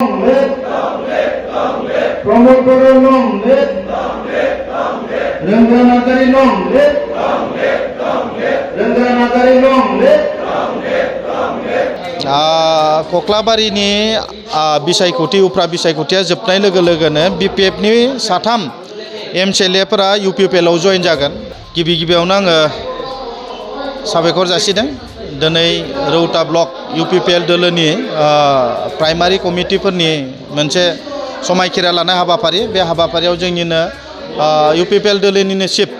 नंले प्रमोद बर नंले रंगा नार्जारि नंले रंगा नार्जारि नंले कक्लाबारिनि बिसायख'थि उफ्रा बिसायख'थिया जोबनाय लोगो लोगोनो बिपिएफनि साथाम एमसिएलएफोरा इउपिपिएलआव जयेन जागोन। गिबियावनो आङो साबायखर जासिदों दिनै रौता ब्लक इउपिपिएल दोलोनि प्राइमारि कमिटिफोरनि मोनसे समायखिरा लानाय हाबाफारि। बे हाबाफारियाव जोंनिनो इउपिपिएल दोलोनिनो चिफ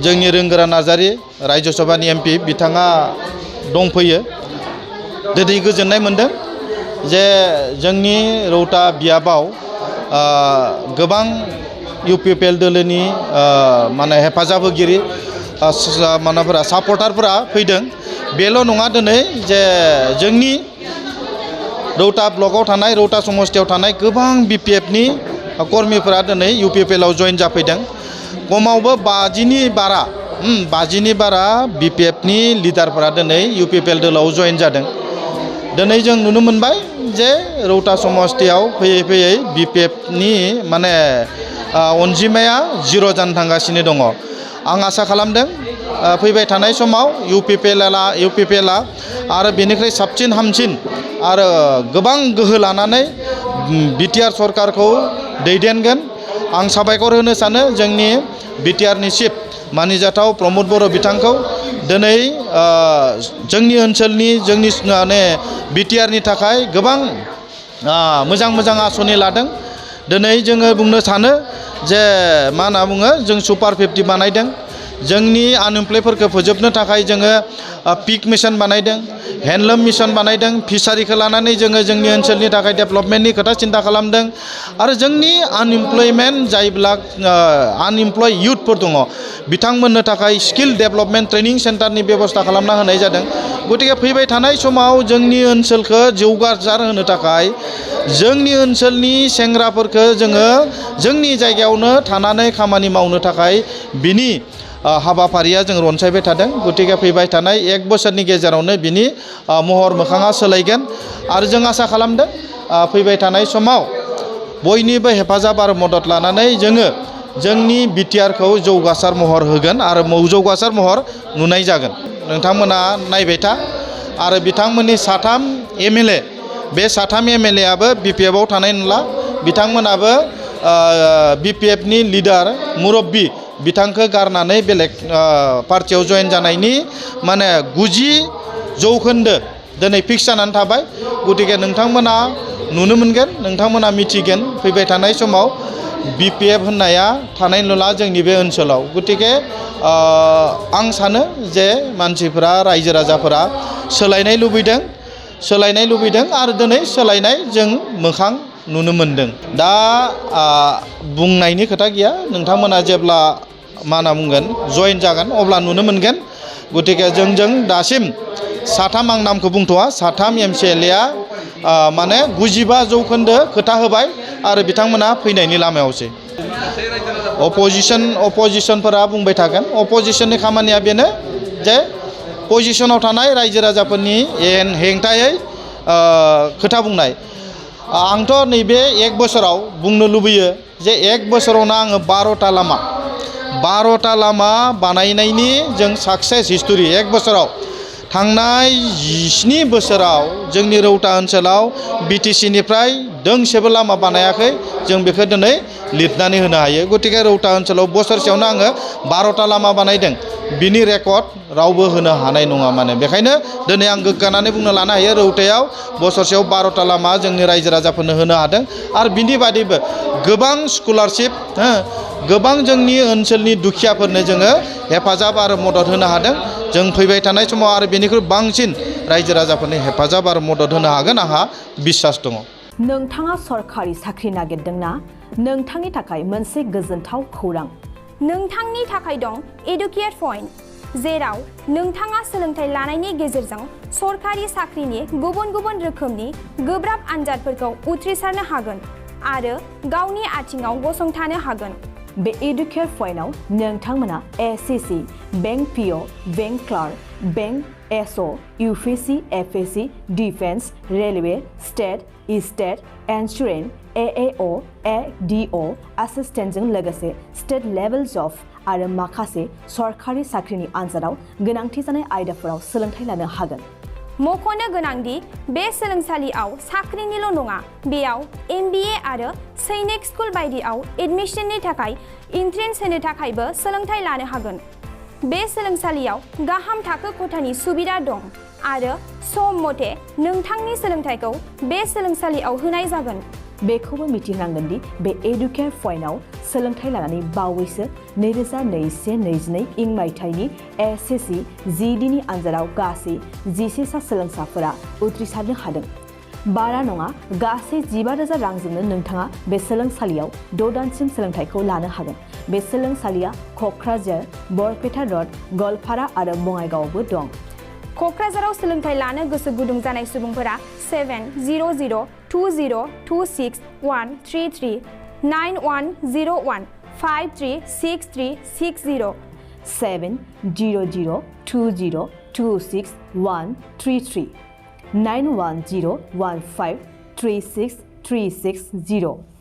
जोंनि रोंगोरा नार्जारि रायजो सभानि एमपि बिथाङा दंफैयो। दिनै गोजोननाय मोनदों जे जोंनि रौता बियाबाव गोबां इउपिपिएल दोलोनि माने हेफाजाब होगिरि मानाफोरा सापर्टारफोरा फैदों। बेल' नङा दिनै जे जोंनि रौता ब्लकआव थानाय रौता समस्तियाव थानाय गोबां बिपिएफनि कर्मिफोरा दिनै इउपिपिएलआव जयेन जाफैदों। खमावबो 50नि बारा बिपिएफनि लिडारफोरा दिनै इउपिपिएल दोलोआव जयेन जादों। दिनै जों नुनो मोनबाय जे रौता समस्तियाव फैयै फैयै बिपिएफनि माने अनजिमाया 0 जानो थांगासिनो दङ। आं आसा खालामदों फैबाय थानाय समाव इउपिपिएलआ आरो बेनिख्रुइ साबसिन हामसिन आरो गोबां गोहो लानानै बिटिआर सरकारखौ दैदेनगोन। आं साबायखर होनो सानो जोंनि बिटिआरनि चिफ मानिजाथाव प्रमोद बर' बिथांखौ दिनै जोंनि ओनसोलनि जोंनि माने बिटिआरनि थाखाय गोबां मोजां आसनि लादों। दिनै जोङो बुंनो सानो जे मा होनना बुङो जों सुपार 50 बानायदों। जोंनि आनएमप्लयफोरखौ फोजोबनो थाखाय जोङो पिक मिशन बानायदों, हेन्डलुम मिशन बानायदों। फिसारिखौ लानानै जोङो जोंनि ओनसोलनि थाखाय डेभेलपमेन्टनि खोथा सिन्था खालामदों। आरो जोंनि आनएमप्लयमेन्ट जायब्ला आनएमप्लय इयुथफोर दङ बिथांमोननो थाखाय स्किल डेभेलपमेन्ट ट्रेनिं सेन्टारनि बेबस्था खालामना होनाय जादों। गतिके फैबाय थानाय समाव जोंनि ओनसोलखौ जौगासार होनो थाखाय जोंनि ओनसोलनि सेंग्राफोरखौ जोङो जोंनि जायगायावनो थानानै खामानि मावनो थाखाय बिनि हाबाफारिया जों रनसायबाय थादों। गतिके फैबाय थानाय 1 बोसोरनि गेजेरावनो बिनि महर मोखाङा सोलायगोन। आरो जों आसा खालामदों फैबाय थानाय समाव बयनिबो हेफाजाब आरो मदद लानानै जोङो जोंनि बिटिआरखौ जौगासार महर होगोन आरो जौगासार महर नुनाय जागोन। नोंथांमोना नायबाय था आरो बिथांमोननि 3 एमएलए बे 3 एमएलएआबो बिपिएफआव थानाय नंला। बिथांमोनाबो बिपिएफनि लिडार मुरब्बी बिथांखौ गारनानै बेलेग पार्टियाव जयेन जानायनि माने 90% दिनै फिक्स जानानै थाबाय। गतिके नोंथांमोना नुनो मोनगोन, नोंथांमोना मिथिगोन फैबाय थानाय समाव बिपिएफ होननाया थानाय नंला जोंनि बे ओनसोलाव। गतिके आं सानो जे मानसिफोरा रायजो राजाफोरा सोलायनाय लुबैदों आरो दिनै सोलायनाय जों मोखां नुनो मोनदों। दा बुंनायनि खोथा गैया, नोंथांमोना जेब्ला मा होनना बुंगोन जयेन जागोन अब्ला नुनो मोनगोन। गतिके जों दासिम 3 आं नामखौ बुंथ'वा 3 एमसिएलएआ माने 95% खोथा होबाय आरो बिथांमोना फैनायनि लामायावसै। अपोजिशनफोरा बुंबाय थागोन। अपोजिशननि खामानिया बेनो जे पजिशनाव थानाय रायजो राजाफोरनि हेंथायै खोथा बुंनाय। आंथ' नैबे 1 बोसोराव बुंनो लुबैयो जे 1 बोसोरावनो आङो 12टा लामा बानायनायनि जों साक्सेस हिस्टरि 1 बोसोराव। थांनाय 17 बोसोराव जोंनि रौता ओनसोलाव बिटिसिनिफ्राय दोंसेबो लामा बानायाखै। जों बेखौ दिनै लिरनानै होनो हायो। गतिके रौता ओनसोलाव बोसोरसेयावनो आङो 12टा लामा बानायदों। बिनि रेकर्ड रावबो होनो हानाय नङा। माने बेखायनो दिनै आं गोग्गानानै बुंनो लानो हायो रौतायाव बोसोरसेयाव 12टा लामा जोंनि रायजो राजाफोरनो होनो हादों। आरो बिनि बादैबो गोबां स्कलारशिप गोबां जोंनि ओनसोलनि दुखियाफोरनो जोङो हेफाजाब आरो मदद होनो हादों। जों फैबाय थानाय समाव आरो बेनिख्रुइ बांसिन रायजो राजाफोरनि हेफाजाब आरो मदद होनो हागोन आंहा बिश्वास दङ। नोंथाङा सरकारि साख्रि नागिरदोंना? नोंथांनि थाखाय मोनसे गोजोनथाव खौरां। नोंथांनि थाखाय दं एडुकेट पइन्ट, जेराव नोंथाङा सोलोंथाइ लानायनि गेजेरजों सरकारि साख्रिनि गुबुन गुबुन रोखोमनि गोब्राब आनजादफोरखौ उथ्रिसारनो हागोन आरो गावनि आथिङाव गसंथानो हागोन। बे एडुकेट पइन्टआव नोंथांमोना SSC, bank PO, bank clerk, bank SO, UPC, FAC, Defense, Railway, State, State, Insurance, AAO, ADO, Assistant जों लोगोसे State Levels of आरो माखासे सरकारि साख्रिनि आनजादाव गोनांथि जानाय आयदाफोराव सोलोंथाइ लानो हागोन। मख'नो गोनांदि बे सोलोंसालियाव साख्रिनिल' नङा, बेयाव MBA आरो सैनिक स्कुल बायदियाव एडमिशननि थाखाय एन्ट्रेन्स होनो थाखायबो सोलोंथाइ लानो हागोन। बे सोलोंसालियाव गाहाम थाखो खथानि सुबिदा दं आरो सम मथे नोंथांनि सोलोंथाइखौ बे सोलोंसालियाव होनाय जागोन। बेखौबो मिथिनांगोन दि बे एडुकेट पइन्टआव सोलोंथाइ लानानै बावैसो 2021-22 इं मायथाइनि SSC GDनि आनजादाव गासै 11 सा सोलोंसाफोरा उथ्रिसारनो हादों। बारा नङा, गासै 15,000 रांजोंनो नोंथाङा बे सोलोंसालियाव 6 दानसिम सोलोंथाइखौ लानो हागोन। बे सोलोंसालिया क'क्राझार, बरपेटा रड, गवालपारा आरो बङाइगावआवबो दं। क'क्राझाराव सोलोंथाइ लानो गोसो गुदुं जानाय सुबुंफोरा 70020261133 9101 536360 70020261133 9101536360